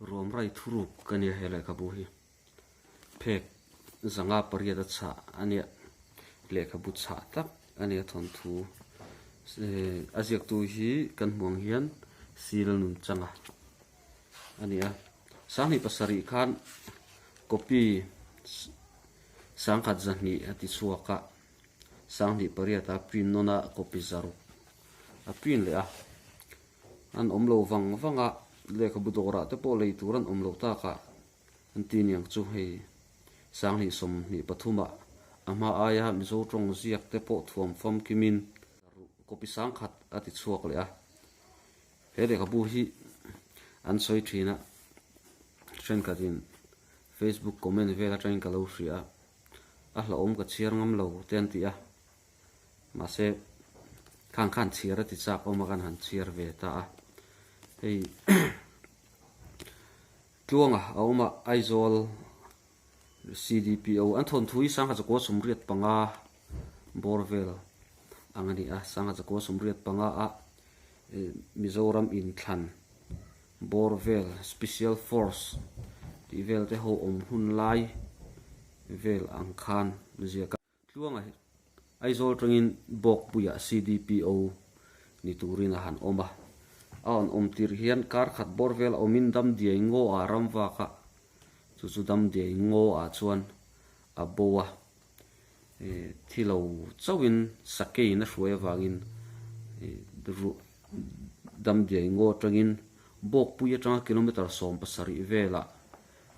Ruamrai thuruk ka nia he lehkhabu hi. Phek 508 a chhah a nia. Lehkhabu chhah tak a nia thawnthu. A ziaktu hi kan hmuh ang hian Sil Nunchanga a ni a. 2007 khan copy 1200 a ti chhuak a. 2008 a print nawn a copy 600 a print leh a. An awm lo vang vang a, lehkhabu dawrah te pawh lei tur an awm loh takah an ti niang chu hei 2023 ah a hma aia Mizo tawng ziak te pawh thuam famkimin copy 1000 a ti chhuak leh a. He lehkhabu hi an sawi thin a, thenkhatin Facebook comment vel atangin ka lo hria a, a hlauhawm ka chhiar ngam lo te an ti a. Mahse, khang khan chhiar a ti chak awm a kan han chhiar ve ta a. Hei Tluanga a awm a, Aizawl CDPO an thawnthu hi 1985 bawr vel ang a ni a, 1985 a Mizoram inthlan bawr vel Special Force tih vel te ho awm hun lai vel ang khan ziak a. Tluanga hi Aizawl tangin Bawkpuiah CDPO ni turin a han awm a. A rawn awm tirh hian kar khat bawr vel a awmin Damdiai ngaw ah ram vak a, chu chu Damdiai ngaw ah chuan a bo a. Thi lo chauhin sakeiin a hruai avangin Damdiai ngaw atangin Bawkpui atanga kilometre 17 velah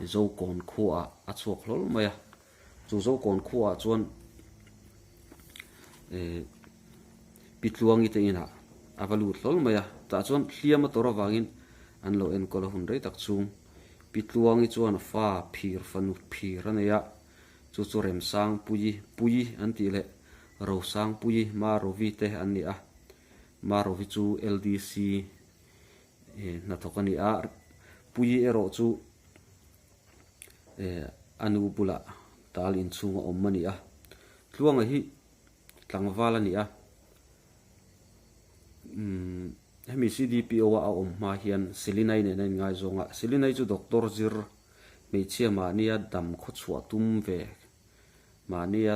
Zokawn khuaah a chhuak hlawl mai a. Chu Zokawn khuaah chuan eh Pi Tluangi te inah a va lut hlawl mai a, tah chuan hliam a tawrh avangin an lo enkawl a hun rei tak chhung. Pi Tluangi chuan fa phir fanu phir a nei a, chu chu Remsangpuii, Puii an tih leh Rosangpuii, Marovi te an ni a. Marovi chu LDC hnathawk a ni a, Puii erawh chu eh a nu bulah tal inchhung a awm a ni a, Tluanga hi tlangval a ni a, umm hemi CDPO a a awm hma hian Selinai nen a inngaizawng a, Selinai chu doctor zir hmeichhia mahnia dam khaw chhuah tum ve mahnia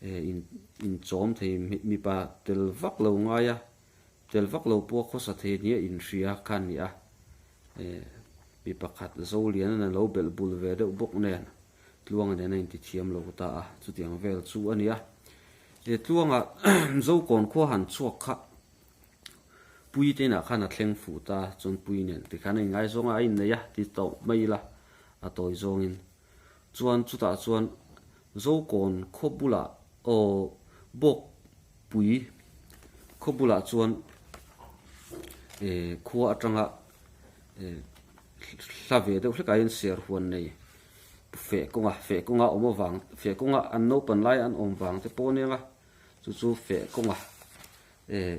eh in inchawm thei mipa tel vak lo ngai a. Tel vak lo pawh khawsa thei nia inhria kha a ni a, mi pakhat Zoliana'n a lo belh bul ve deuh bawk nen Tluanga nen a intithiam lo ta a, chutiang vel chu a ni a. He Tluanga Zokawn khua han chhuak kha Puite inah khan a thleng fuh ta, chuan Pui nen tikhan a inngaizawng a, a innei a ti tawh mai ila a tawi zawngin. Chuan chutah chuan Zokawn khaw bulah aw Bawkpui khaw bulah chuan eh khua atanga eh hla ve deuh hlekah hian serhuan nei feh kawnga feh kawnga awm avang feh kawnga an naupan lai an awm vang te pawh aniang a chu chu feh kawnga eh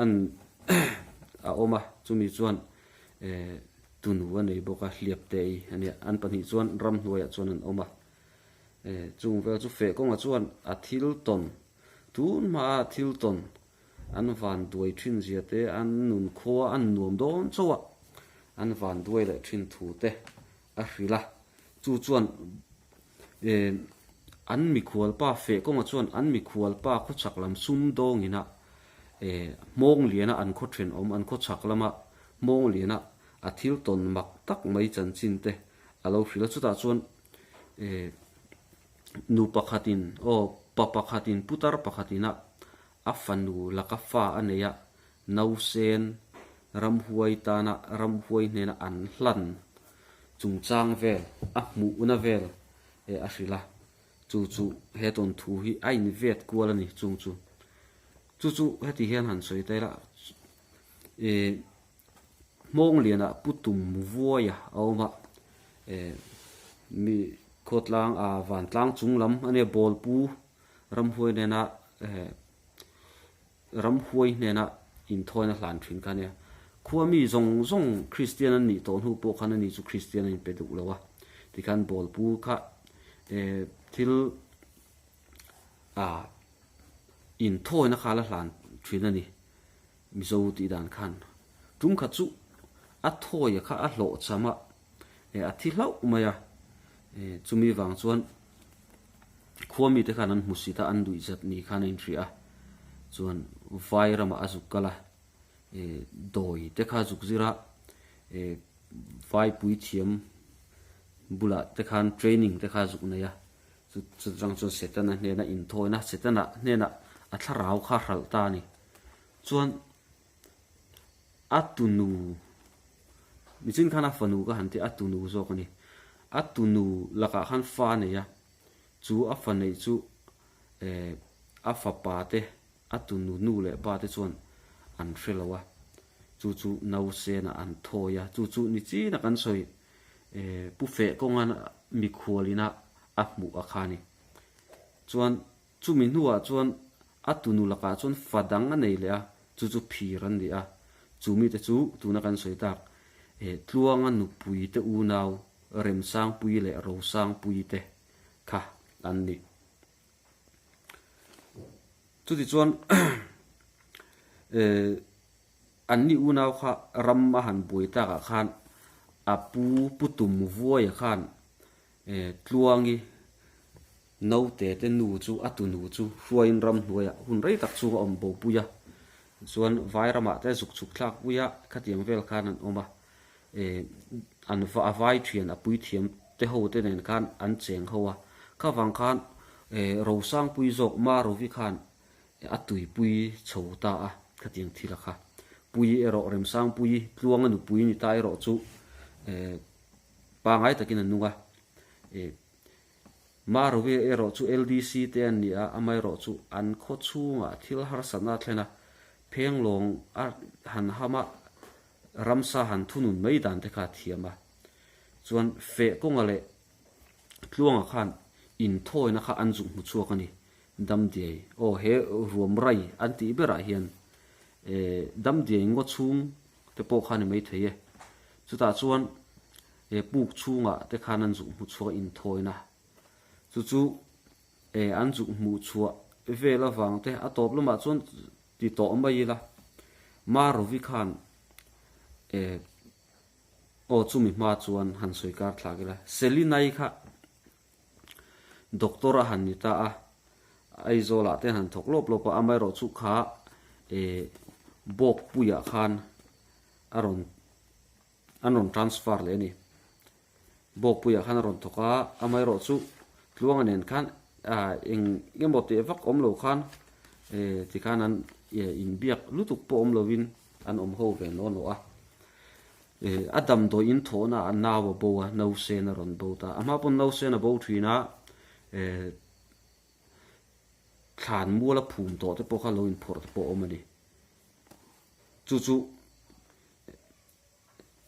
an a awm a chumi chuan eh tunu a nei bawk a hliap te ei a nia an pahnih chuan ramhnuaiah chuan an awm a eh chung vel chu feh kawngah chuan a thil tawn tun hmaa thil tawn an van duai thin zia te an nun khua an nuam dawn chauh a an van duai leh thin thu te a hrilh a chu chuan eh an mikhual pa feh kawngah chuan an mikhual pa khawchhak lam sum dawngin a eh hmawng liana an khaw thenawm an khawchhak lama Hmawng liana a thil tawn mak tak mai chanchin te a lo hrilh a, chutah chuan eh nu pakhatin aw pa pakhatin putar pakhatin a a fanu laka fa a nei a, nausen ramhuai tana ramhuai hnena an hlan chungchang vel a hmuhna vel eh a hrilh a, chu chu he tawn thu hi a invet kual a ni chung chu. Chu chu heti hian han sawi ta ila Eh hmawng lianah pu tum vuaia a awm a, eh mi khawtlang ah vantlang chung lam a nia bawlpu ramhuai nena eh ramhuai hnena inthawina hlan thin kha a nia. Khua mi zawng zawng Kristian an nih tawh hnu pawh khan ani chu Kristian a inpe duh lo a, tikhan bawlpu kha eh thil ah inthawina kha la hlan thin a ni. Mizo tih dan khan tum khat chu A thawia kha a hlawhchham a, a thi hlauh mai a. Chumi vang chuan khua mite khan an hmusit a, an duihzat ni khan a inhria a. Chuan vai ramah a zuk kal a, dawi te kha a zuk zir a, vai puithiam bulah te khan training te kha a zuk nei a. Chu chutang chuan Setana hnena inthawina, Setana hnenah a thlarau kha a hralh ta a ni. Chuan a tunu, nichin khan a fanu ka han ti a, a tunu zawk a ni. A tunu lakah khan fa a nei a, chu a fa neih chu eh a fapa te, a tunu nu leh pa te chuan an hre lo a, chu chu nausenah an thawi a, chu chu nichina kan sawi eh Pu Feh kawnga mikhual ina a hmuh a kha a ni. Chuan Chumi hnuah chuan a tunu lakah chuan fa dang a nei leh a, chu chu phir an ni a. Chu mite chu tuna kan sawi tak Tluanga nupui te unau Remsangpui leh Rosangpui te kha an ni. Chutichuan anni unau kha ram a han buai takah khan a pu Pu Tumvuaia khan Tluangi Naute te nu chu a tunu chu hruaiin ramhnuaiah hun rei tak chhung a awm bo pui a, chuan vai ramah te zuk chhuk thlak pui a, khatiang vel khan an awm a, eh an a vai thian a puithiam te ho te nen khan an cheng ho a, kha vang khan eh Rosangpui zawk Marovi khan a tuipui chho ta a, khatiang thil a kha. Pui erawh Remsangpui Tluanga nupui ni ta erawh chu eh pangai takin a nung a, eh Marovi erawh chu LDC te an ni a, amaherawh chu an khaw chhungah thil harsatna a thlen a, phenglawng a han ham a, ramsa han thunun mai dan te kha a thiam a. Chuan feh kawnga leh tluanga khan inthawina kha an zuk hmu chhuak a ni. Damdiai, aw he ruam rai an tih berah hian Damdiai ngaw chhung te pawh kha a ni maithei e. Chutah chuan He puk chhungah te khan an zuk hmu chhuah inthawina chu chu eh an zuk hmuh chhuah vel avang te a tawp lamah chuan ti tawh mai ila Marovi khan eh aw chumi hma chuan han sawi kar thlak ila Selinai kha doctor a han ni ta a Aizawlah te han thawk lawp lawp a amaherawh chu kha eh Bawkpuiah khan a rawn An rawn transfer leh a ni. Bawkpuiah khan a rawn thawk a, amaherawh chu Tluanga nen khan eng emaw teh vak awm lo khan tikhan an inbiak lutuk pawh awm lovin an awm ho ve naw naw a. A damdawi in thawhna ah nau a bo a, nausen a rawn bo ta. A hma pawn nausen a bo thin a, thlan mual a phum tawh te pawh kha lo inphawrh te pawh a awm a ni. Chu chu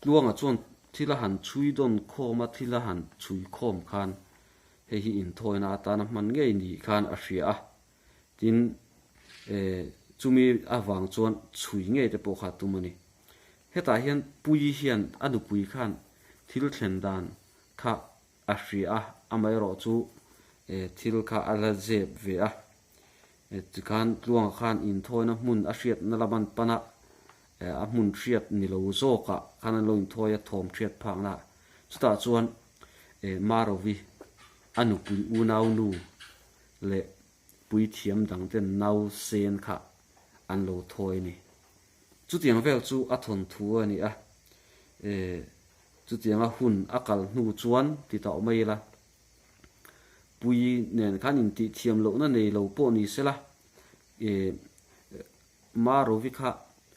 Tluanga chuan thil a han chhui dawn khawm a, thil a han chhui khawm khan hei hi inthawina atana hman ngei ni khan a hria a, tin eh chumi avang chuan chhui ngei te pawh kha a tum a ni. Hetah hian Puii hian a nupui khan thil thlen dan kha a hria a, amaherawh chu eh thil kha a la zep ve a. Tikhan Tluanga khan inthawina hmun a hriatna lam an pan a, a hmun hriat ni lo zawkah khan an lo inthawi a, thawm hriat phakna ah. Chutah chuan Marovi, a nupui unau nu leh puithiam dang ten nau sen kha an lo thawi a ni. Chutiang vel chu a thawnthu a ni a, chutianga hun a kal hnu chuan ti tauh mai ila, Pui nen khan intih thiam lohna nei lo pawh ni sela, eh Marovi kha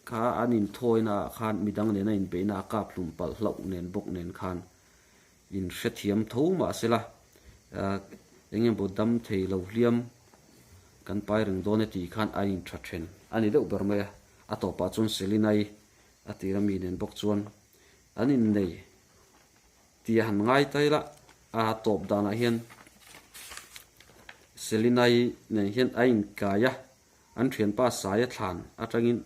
kha an inthawina ah khan midang nena inbeihna a kap hlum palh hlauh nen bawk nen khan in hrethiam tho mah sela, eng emaw dam thei lo hliam kan pai reng dawn e tih khan a intha then a ni deuh ber mai a, a tawpah chuan Selinai a tira mi nen bawk chuan an innei. Tih a han ngai ta ila, a tawp danah hian Selinai nen hian a inkai a, an thianpa Saia thlan atangin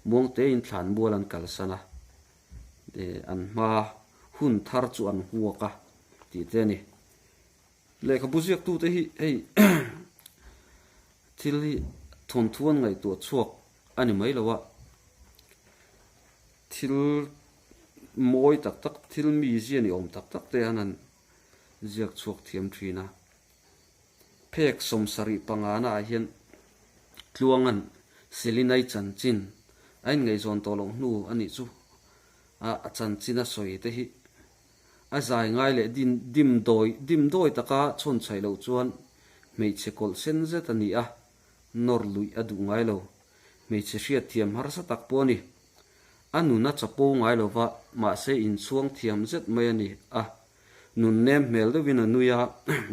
Muangtein thlan mual an kalsan a, an hma hun thar chu an hmuak a tih te a ni. Lehkhabu ziaktute hi hei thil hi thawnthu an ngaihtuah chhuak a ni mai lo a, thil. mawi tak tak thil mizia ni awm tak tak te an han ziak chhuak thiam thin a. Phek 70 pangana ah hian Tluanga'n Selinai chanchin a inngaihzawn tawh loh hnu a nih chu a a chanchin a sawi te hi a zai ngai leh din dim dawi dim dawi taka chhawn chhaih loh chuan hmeichhe kawlh sen zet a ni a, nawr luih a duh ngai lo. Hmeichhe hriatthiam harsa tak pawh a ni. A nun a chapo ngai lo va, mahse inchhuang thiam zet mai a ni a. Nun nem hmel deuhin a nui a,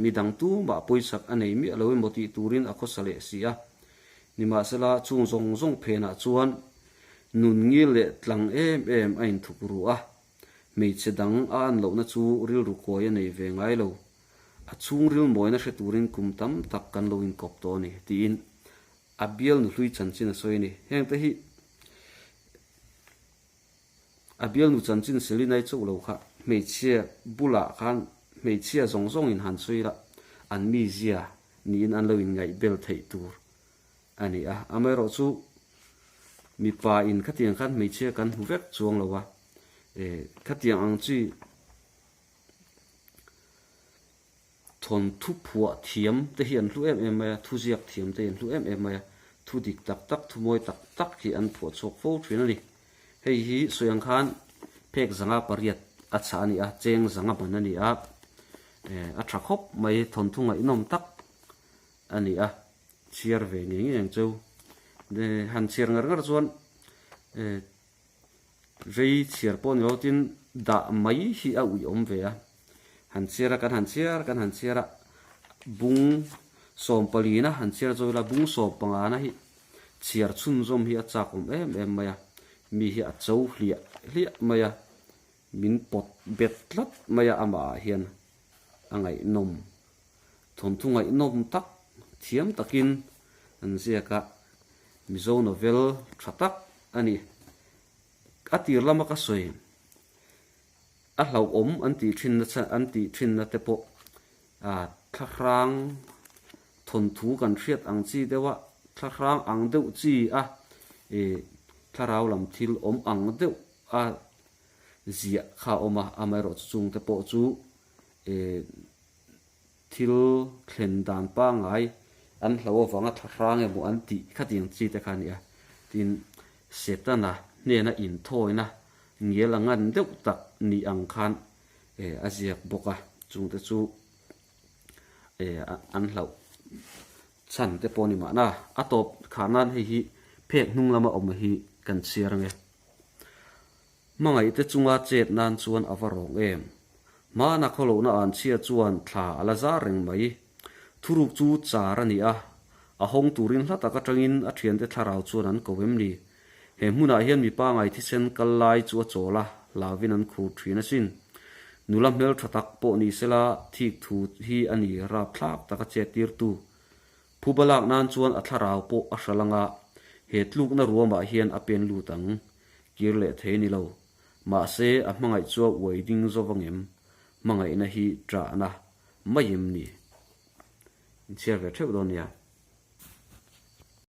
midang tumah pawisak a nei miah lo emaw tih turin a khawsa leh si a. Nimahsela, chung zawng zawng phenah chuan nun ngil leh tlang em em a inthuk ru a. Hmeichhe dang a an lohna chu rilru kawi a nei ve ngai lo. A chhungril mawina hre turin kum tam tak kan lo inkawp tawh a ni, tiin a bial nuhlui chanchin a sawi a ni. Hengte hi a bialnu chanchin Selinai chauh lo kha hmeichhia bulah khan hmeichhia zawng zawngin han sawi la, an mizia niin an lo inngaihbel theih tur a ni a. Amaherawhchu mipa in khatiang khan hmeichhia kan hmu vek chuang lo a, khatiang ang chi Thawnthu phuah thiam te hi an hlu em em mai a, thu ziak thiam te hi an hlu em em mai a, thu dik tak tak, thu mawi tak tak hi an phuah chhuak fo thin a ni. Hei hi sawi ang khan phek zanga pariat a chhah a ni a, cheng zanga ban a ni a, a tha khawp mai, thawnthu ngaihnawm tak a ni a, chhiar ve ngei ngei ang cheu. Han chhiar ngar ngar chuan Vei chhiar pawh ni lo tin dah mai hi a uih awm ve a, han chhiar a kan han chhiar kan han chhiar a, bung sawmpalina han chhiar zawk ila bung sawmpangana hi chhiar chhunzawm hi a chak awm em em mai a, mi hi a cho hliah hliah mai a, min pawt bet tlat mai a amah ah hian a ngaihnawm thawnthu ngaihnawm tak thiam takin an ziak a, Mizo novel tha tak a ni. A tir lama ka sawi a hlauhawm an tih thinna chhan an tih thinna te pawh ah thlahrang thawnthu kan hriat ang chi deuh a, thlahrang ang deuh chi a ih thlarau lam thil awm ang deuh a ziah kha a awm a, amaherawhchu chungte pawh chu ih Thil thlen dan pangngai an hlo avanga thlahrang emaw an tih khatiang chi te kha a ni a, tin Setana hnena inthawina ngial a ngan deuh tak ni ang khan a ziak bawk a, chungte chu an hlauh chhan te pawh a ni mahna. A tawp khar nan hei hi phek hnung lama awm hi kan chhiar ange. Hmangaihte chunga chet nan chuan a va rawng em? Hmana khawlohna anchhia chuan thla a la zar reng mai. Thuruk chu char a ni a, a hawng turin hla tak atangin a thiante thlarau chuan an ko em ni? He hmunah hian mi pangai thisen kal lai chu a chawl a, hlauvin an khur thin asin. Nula hmeltha tak pawh ni sela thik thu hi a ni rapthlak taka chet tirtu. Phuba lak nan chuan a thlarau pawh a hral anga, he tlukna ruamah hian a pen lut ang. Kir leh thei ni lo. Mahse, a hmangaih chu a uai ding zo vang em? Hmangaihna hi ṭahna mai em ni? Inchhiar ve ṭheuh dawn nia.